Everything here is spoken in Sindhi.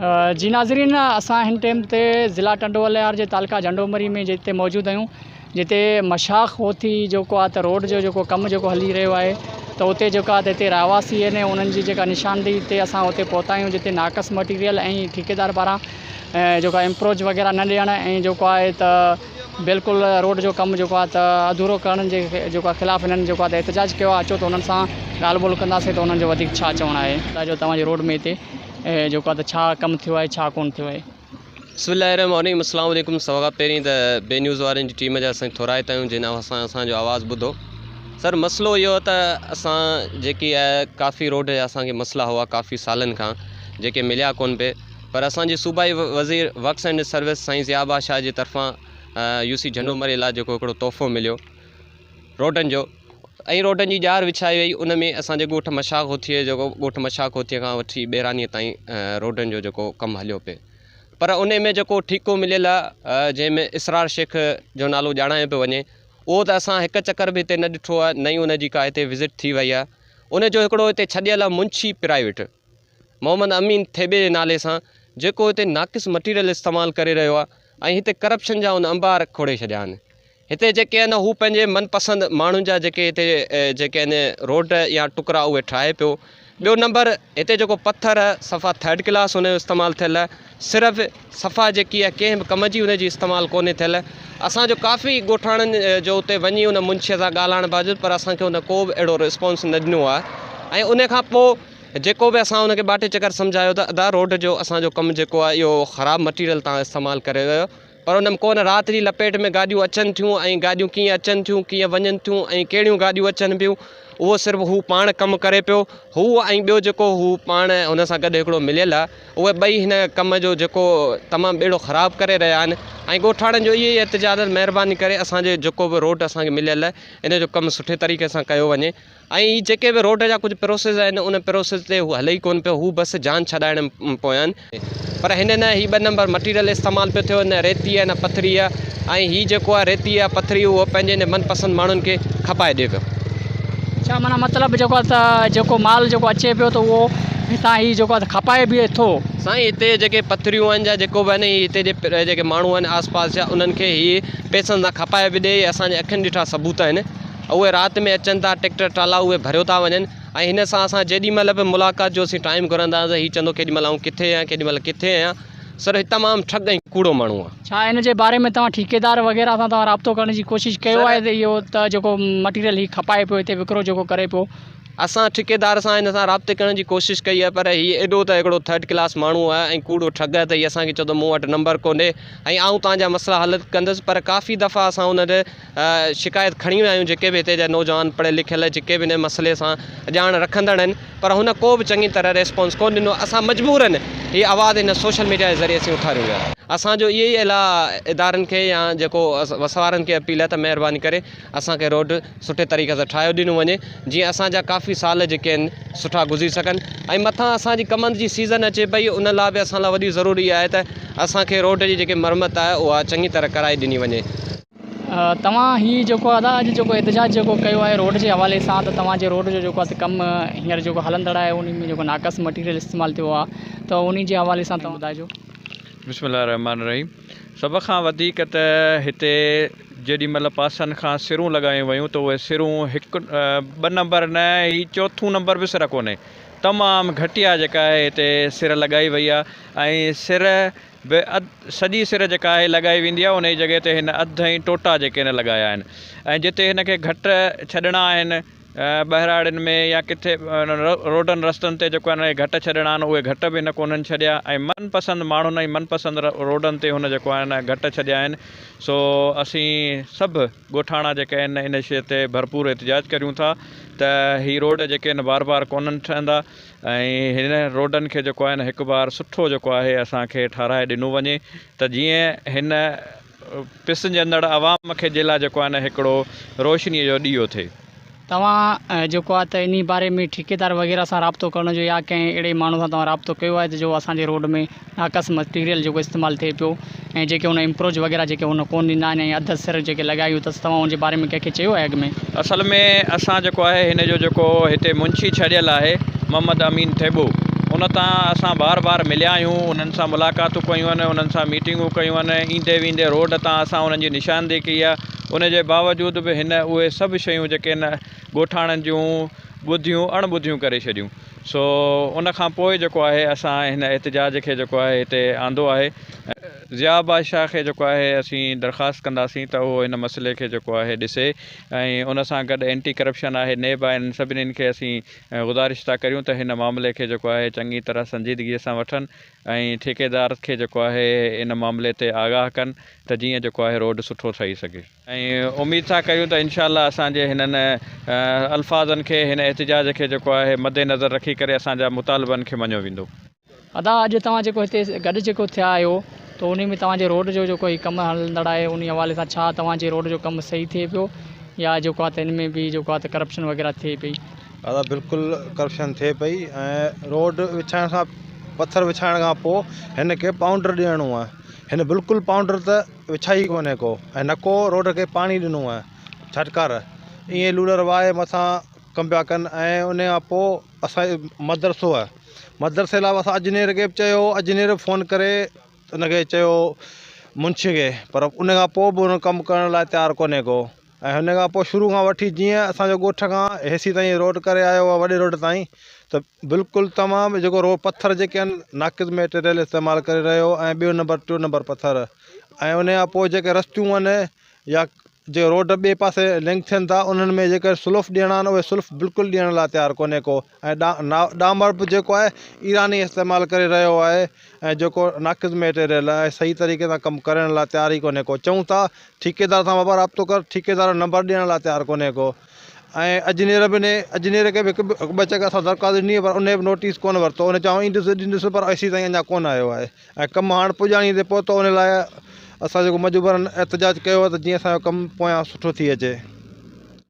جي ناظرين اسان هن ٽيم تي ضلع ٽنڊو الهيار جي تعلقه جهنڊو مري ۾ جتي موجود آهيون جتي مشاخ هوٿي جيڪو آهي ته روڊ جو جيڪو ڪم جيڪو هلي رهيو آهي ته اتي جيڪو آهي ته هتي رهواسي آهن انهن جي جيڪا نشاندهي تي اسان اتي پهتا آهيون جتي ناقص مٽيريل ۽ ٺيڪيدار پاران جيڪو آهي امپروچ وغيره نه ڏيڻ ۽ جيڪو آهي ته بلڪل روڊ جو ڪم جيڪو آهي ته اڌورو ڪرڻ جي جيڪو آهي خلاف هنن جيڪو آهي ته احتجاج ڪيو آهي اچو ته انهن سان ڳالهه ٻولهه ڪنداسين ته انهن جو وڌيڪ ڇا چوڻ آهي جو توهان جي روڊ ۾ هتي جيڪو آهي ته ڇا ڪم ٿيو آهي ڇا ڪونه ٿيو آهي. بسم الله الرحمن الرحيم السلام عليڪم سڀ کان پهرين ته بي نيوز وارن جي ٽيم جا اسين ٿورائتا آهيون جن اسان اسان جو آواز ٻڌو سر مسئلو اهو ته اسان جيڪي آهي ڪافي روڊ جا اسان کي مسئلا هئا ڪافي سالن کان جيڪي مليا ڪون پي پر اسان جي صوبائي وزير ورڪس اينڊ سروس سائين ضياء بادشاهه جي طرفان يو سي جهنڊو مري لاء جيڪو هڪڙو تحفو مليو روڊن جو ۽ روڊن جي ڄار وڇائي وئي ان ۾ اسان جي ڳوٺ مشاخ هوٿيء جيڪو ڳوٺ مشاخ هوٿيء کان وٺي ٻيرانيء تائين روڊن جو جيڪو ڪم هليو پئي پر ان ۾ جيڪو ٺيڪو مليل آهي جنهن ۾ اسرار شيخ جو نالو ڄاڻايو پيو وڃي اهو ته اسان هڪ چڪر به هتي نه ڏٺو آهي نه ئي ان جي ڪا هتي وزٽ ٿي وئي آهي ان جو هڪڙو هتي ڇڏيل آهي منشي پرائيويٽ محمد امين ٿيٻي جي نالي سان جيڪو هتي ناقص مٽيريل استعمال ڪري رهيو آهي ۽ هتي ڪرپشن جا ان انبار کوڙي ڇڏيا آهن هتي جيڪي آهن هو پنهنجي من پسند ماڻهن جا جيڪي هتي جيڪي آهن روڊ يا ٽڪرا اهي ٺاهي پيو ٻيو نمبر هتي جيڪو پٿر آهي صفا ٿرڊ ڪلاس ان جو استعمال ٿيل آهي صرف صفا جيڪي آهي ڪنهن به ڪم جي ان جي استعمال ڪونهي ٿيل اسان جو ڪافي ڳوٺاڻن جو اتي وڃي ان منشي سان ڳالهائڻ باوجود پر اسان کي ان ڪو به اهڙو رسپانس نه ڏنو آهي ۽ ان کان پوء جيڪو به اسان ان کي ٻه ٽي چڪر سمجهايو ته ادا روڊ جو اسان جو ڪم جيڪو آهي اهو خراب مٽيريل تان استعمال ڪري رهيو پر ان ۾ ڪونه رات جي لپيٽ ۾ گاڏيون اچن ٿيون ۽ گاڏيون ڪيئن اچن ٿيون ڪيئن وڃن ٿيون ۽ ڪهڙيون گاڏيون اچن پيون اهو صرف هو پاڻ ڪم ڪري پيو هو ۽ ٻيو جيڪو هو پاڻ هن سان گڏ هڪڙو مليل آهي اهي ٻئي هن ڪم جو جيڪو تمام ٻيڙو خراب ڪري رهيا آهن ۽ ڳوٺاڻن جو اهو ئي احتجاج آهي مهرباني ڪري اسان جي جيڪو به روڊ اسان کي مليل آهي ان جو ڪم سٺي طريقي سان ڪيو وڃي ۽ هي جيڪي به روڊ جا ڪجهه پروسيس آهن ان پروسيس تي هو هلي ئي ڪونه پيو هو بس جان ڇڏائڻ پويان آهن پر هن نه هي ٻه نمبر مٽيريل استعمال پيو ٿيو نه ريتي آهي نه پٿري آهي ۽ هي جيڪو آهي ريتي آهي پٿري اهو پنهنجي هن من پسند ماڻهن کي کپائي ڏي پيو. ڇا معنيٰ مطلب جيڪو آهي ته جيڪو مال جيڪو اچي پيو ته اهو هتان هي جيڪو آهي ته کپائي به ٿو. سائين هتي جيڪي پٿريون آهن جا جيڪو به آهن هي هتي جي جيڪي ماڻهو آهن آس پاس جا انهن کي هي پئسن سان کپائي به ڏي اسان جي اکين ڏٺا ثبوت آهن. اهي رات ۾ اچن ٿا ٽيڪٽر ٽرالا اهي ڀريو ٿا وڃن ۽ هن سان اسان جيڏي مهل به ملاقات جو اسين ٽائيم گهرندا آهيون ته هي چوندو ڪيڏي مهل آئون ڪٿي آهيان ڪيڏي مهل ڪٿي آهيان سر هي تمام ٺڳ ۽ ڪوڙو ماڻهو آهي. ڇا ان جي باري ۾ توهان ٺيڪيدار وغيره سان توهان رابطو ڪرڻ جي ڪوشش ڪيو آهي ته اهو ته جيڪو مٽيريل هي کپائي پيو هتي وڪرو جيڪو ڪري پيو. اسان ٺيڪيدار سان هن سان رابطي ڪرڻ جي ڪوشش ڪئي آهي پر هي ايڏو ته هڪڙو ٿرڊ ڪلاس ماڻهو آهي ۽ ڪوڙو ٺڳ آهي ته هي اسان کي چوندو مون وٽ نمبر ڪونهي ۽ آئون توهان جا مسئلا حل ڪندس پر ڪافي دفعا اسان ان ڏي شڪايت کڻي ويا آهيون جيڪي به هتي جا نوجوان پڙهيل لکيل جيڪي به هن مسئلي سان ڄاڻ رکندڙ آهن پر هن ڪو به چڱي طرح ريسپانس ڪونه ڏنو اسان مجبورن هي آواز هن سوشل ميڊيا جي ذريعي اسين اٿاريون پيا اسان جو اهي ئي اعليٰ ادارن کي يا جيڪو وس وارن کي اپيل آهي ته مهرباني ڪري اسان کي روڊ سٺي طريقي سان ٺاهيو ڏنو وڃي جيئن اسان جا ڪافي سال جيڪي آهن سٺا گذري سگهن ۽ مٿان اسان جي ڪمند جي سيزن اچي پئي ان لاء به اسان لاء وڏي ضروري آهي ته اسان کي روڊ جي جيڪي مرمت آهي اها چڱي طرح ڪرائي ڏني وڃي. توهان هي جيڪو ادا اڄ جيڪو احتجاج جيڪو ڪيو آهي روڊ جي حوالي سان ته توهان جي روڊ جو جيڪو آهي ڪم هينئر جيڪو هلندڙ آهي انهي ۾ جيڪو ناقص مٽيريل استعمال ٿيو آهي ته انهي جي حوالي سان توهان ٻڌائجو. بسم الله الرحمٰن الرحيم سڀ کان وڌيڪ ته هتي جيڏي مهل پاسن کان سرون لڳايون ويون ته اهي سرون هڪ ٻه نمبر نه هي چوٿون نمبر به سر ڪونهي تمام گهٽيا جيڪا آهي هتي سر لڳائي وئي آهي ۽ سر به اڌ سڄي سر جيڪا آهي لڳائي ويندي آهي انهي جڳهه تي هن اڌ ۽ ٽوٽا جيڪي هن لڳايا آهن ۽ جتي هن کي گهٽ ڇڏڻا آهن ٻهراڙين ۾ يا ڪٿي روڊن رستن تي جيڪو آهن اهي گهٽ ڇڏڻا آهن اهي گهٽ به هن ڪونهن ڇڏيا ۽ من پسند ماڻهن ۽ من پسند روڊن تي هن جيڪو آهن گهٽ ڇڏيا آهن سو اسين سڀ ڳوٺاڻا جيڪي آهن ان شيء تي ڀرپور احتجاج ڪريون ٿا ته هي روڊ جيڪي آهن بار بار ڪونهن ٺهندا ۽ هن روڊن کي جيڪو آهن هڪ بار سٺو جيڪو آهي اسان کي ٺهرائي ڏنو وڃي ته جيئن هن پسجندڙ عوام کي جي لاء جيڪو آهي نه هڪڙو روشنيء جو ڏيئو ٿئي. توهان جيڪو آهي ته انهي باري ۾ ٺيڪيدار وغيره سان رابطو ڪرڻ جو يا ڪنهن اهڙي ماڻهو سان توهان رابطو ڪيو آهي ته جو اسان جي روڊ ۾ ناقص مٽيريل جيڪو استعمال ٿئي پيو ۽ جيڪي هن امپروچ وغيره جيڪي هن ڪونه ڏنا آهن ۽ اڌ سر جيڪي لڳايون اٿس توهان ان جي باري ۾ ڪنهن کي چيو آهي اڳ ۾. اصل ۾ اسان جيڪو آهي هن جو جيڪو هتي منشي ڇڏيل آهي محمد امين ٿيٻو. ان تان اسان بار بار مليا آهيون انهن سان ملاقاتون ڪيون آهن انهن سان ميٽنگون ڪيون آهن ايندي ويندي روڊ تان اسان انهن جي نشاندهي ڪئي آهي ان جي باوجود به هن اهي سڀ شيون جيڪي آهن ڳوٺاڻن جون ٻڌيون اڻ ٻڌيون ڪري ڇڏيون سو ان کان پوء جيڪو آهي اسان هن احتجاج کي جيڪو آهي هتي آندو آهي ضياء بادشاهه کي جيڪو آهي اسين درخواست ڪنداسين ته اهو هن مسئلي کي جيڪو آهي ڏسي ۽ ان سان گڏ اينٽي ڪرپشن آهي نيب آهي انهن سڀني کي اسين گذارش ٿا ڪريون ته هن معاملي کي جيڪو آهي چڱي طرح سنجيدگي سان وٺن ۽ ٺيڪيدار کي جيڪو آهي ان معاملي تي آگاهه ڪن ته جيئن جيڪو آهي روڊ سٺو ٺهي سگهي. ۽ اميد ٿا ڪريون ته انشاء الله اسان جي هنن الفاظن کي هن احتجاج کي جيڪو آهي مد نظر رکي ڪري اسان جا مطالبن کي مڃيو ويندو. ادا اڄ توهان جيڪو هتي گڏ جيڪو ٿيا آهيو ته انهي ۾ توهان جي روڊ جو جيڪو هي ڪم هلندڙ آهي انهي حوالي سان ڇا توهان جي روڊ جو ڪم صحيح ٿئي پيو يا جيڪو آهي ته ان ۾ به جيڪو آهي ته ڪرپشن وغيره ٿئي پئي. ادا بلڪل ڪرپشن ٿئي پئي ۽ روڊ وڇائڻ کان پٿر وڇائڻ کان پوء هن کي پائونڊر ڏيڻو آهي هن بلڪل پائونڊر ته وڇائي ڪونهي ڪو ۽ نه ڪو روڊ کي پاڻي ڏنو آهي ڇٽڪار ائين لولر واهي مٿان ڪم پيا ڪن ۽ ان کان پوء اسان جو مدرسو آهي مدرسي لاء به اسان اجنير کي به چيو اجنير به فون ڪري ان کي چيو منشي کي پر ان کان پوء به هن ڪم ڪرڻ لاء تيار ڪونهي ڪو ۽ هن کان پوء شروع کان وٺي جيئن اسانجو ڳوٺ کان هيسي تائين روڊ ڪري آيو آهي وڏي روڊ تائين ته بلڪل تمام جيڪو رو پٿر جيڪي آهن ناقص ميٽيريل استعمال ڪري رهيو ۽ ٻيو نمبر ٽيون نمبر پٿر ۽ ان کان پوء جيڪي رستيون آهن يا جي روڊ ٻئي پاسي لنڪ ٿين ٿا انهن ۾ جيڪي سلف ڏيڻا آهن اهي سلف بلڪل ڏيڻ لاء تيار ڪونهي ڪو ۽ ڏامر به جيڪو آهي ايراني استعمال ڪري رهيو آهي ۽ جيڪو ناقص ميٽيريل آهي صحيح طريقي سان ڪم ڪرڻ لاء تيار ئي ڪونهي ڪو چئون ٿا ٺيڪيدار سان بابا رابطو ڪر ٺيڪيدار نمبر ڏيڻ لاء تيار ڪونهي ڪو ۽ اجنير به ني اجنير کي به هڪ ٻه چڪر اسان درخواست ڏني پر ان به نوٽيس ڪونه ورتو ان چيو ايندس ڏيندس پر ايسي تائين اڃا ڪونه آيو آهي ۽ ڪم هاڻ پڄاڻي تي پهتو ان لاء اسان جيڪو مجبورن احتجاج ڪيو آهي ته جيئن اسان جو ڪم پويان سٺو ٿي اچي.